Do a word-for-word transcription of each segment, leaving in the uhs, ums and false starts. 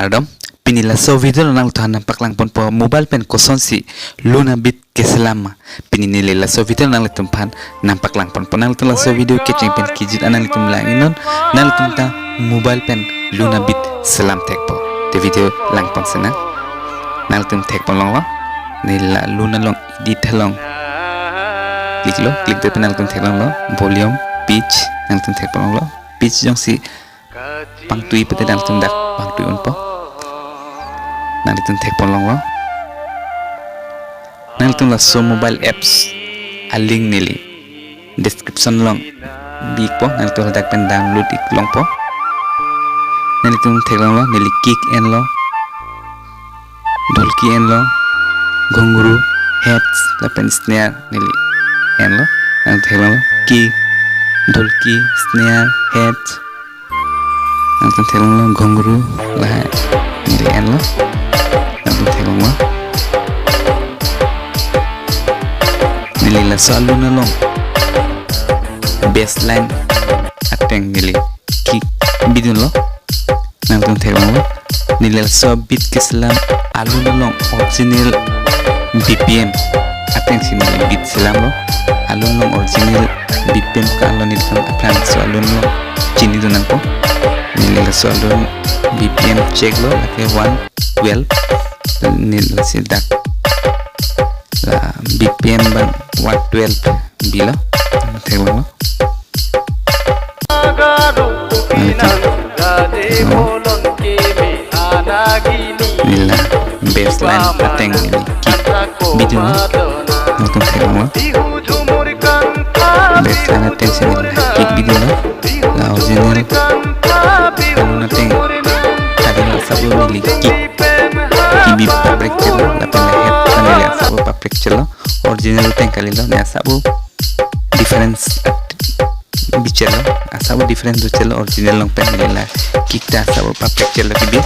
Kardom, pini laso video lo nanglitum aphan nangpaklang ponpo mobile pen kosonsi luna beat keselam ma. Pini neli laso video lo nanglitum aphan nangpaklang ponpo. Nanglitum laso video kecheng pen kejut an nanglitum lang-iknon, nanglitum ta mobile pen luna beat selam thekpo. Te video lang pon sinang. Nanglitum thek pon longlo. Neli la luna along edit along click lo, click det pen nanglitum thek longlo. Volume, pitch, nanglitum thek pon longlo. Pitch jongsi pangtui pute nanglitum dak pangtui unpo. Nanglitum thek pon longlo. Nanglitum laso mobile apps a-link neli description along bi-ikpo, nanglitum hadak pen download-ik longpo. Nanglitum thek longlo, neli kick enlo, dholki enlo, ghungru, hats, lapen snare neli enlo. Nanglitum thek longlo, kick, dholki, snare, hats. Nanglitum thek longlo, ghungru, lahai neli enlo. Nanglitum thek longlo. Neli laso alun along bass line ateng neli kick bidunlo. Nanglitum thek longlo. Neli laso beat keselam alun along original B P M atengsi neli beat selamlo. Alun along original B P M ke-an lo, nelitum aphrangsi alun along chinidun nangpo. Neli laso alun B P M check lo, lake one twelve. Neli lasi dak la B P M abang one twelve bilo. Thek longlo. Nanglitum thek longlo. Neli la bass line ateng neli kick bidunlo. Nanglitum thek longlo. Bass line atengsi neli la kick bidunlo. La original alun ateng kalilo, asap neli kick kebi paprek chelo, lapen la head neli asap paprek chelo. Original ateng kalilo, ne asap difference bichelo, asap difference do chelo, original along pen neli la kick ta asap paprek chelo kebi.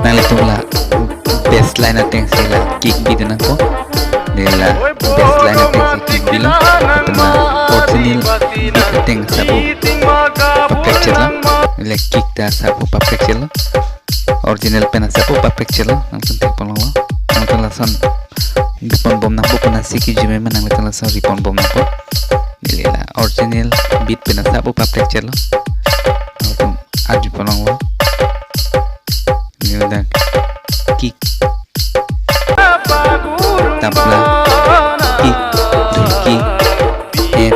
Nanglitum la bass line atengsi la kick bidun nangpo. Neli la bass line atengsi kick bilo. Lapen la original beat ateng asap paprek chelo. La kick ta asap paprek chelo. Original pen asap paprek chelo. Nanglitum thek pon longlo. Nanglitum lason ri pon bom nangpo, konatsi kejui meme nanglitum lason ri pon bom nangpo. Neli la original beat pen asap paprek chelo. Nanglitum arju pon longlo. Neli dak kick, tabla, kick, kick, head,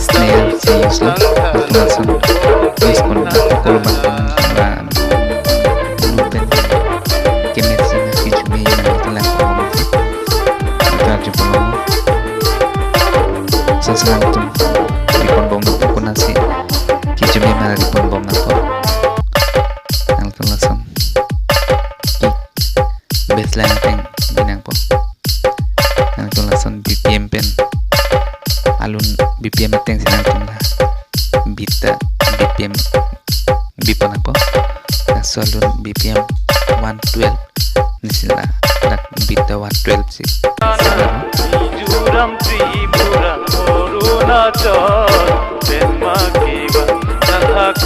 snare, si use lo, lason use pon, polo bang pon, la, lu pen, kemet si na, kejui meme nanglitum lang pon, nanglitum arju pon longlo. Sasa nanglitum ri pon bom nangpo, konatsi kejui meme ri pon bom nangpo. Nanglitum lason kick, bass line ateng bi nangpo. Nanglitum lason B P M pen, alun B P M atengsi nanglitum la beat ta B P M bi pon nangpo. Laso alun B P M one twelve, neli si la dak beat ta one twelve si. Mizoram, Tripura, Arunachal, Denmark, Kiba, Ladakh,